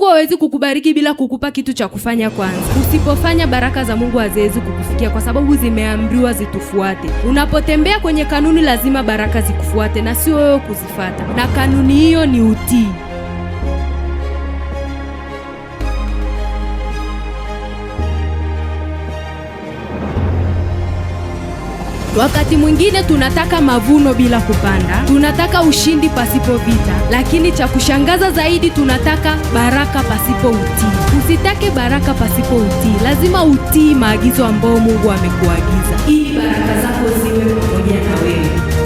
hawezi kukubariki bila kukupa kitu cha kufanya kwanza. Usipofanya, baraka za Mungu haziwezi kukufikia kwa sababu zimeamriwa zitufuate. Unapotembea kwenye kanuni, lazima baraka zikufuate na sio wewe kuzifata, na kanuni hiyo ni utii. Wakati mwingine tunataka mavuno bila kupanda, tunataka ushindi pasipo vita, lakini cha kushangaza zaidi tunataka baraka pasipo utii. Usitake baraka pasipo utii, lazima utii maagizo ambayo Mungu amekuagiza ili baraka zako ziwe pamoja na wewe.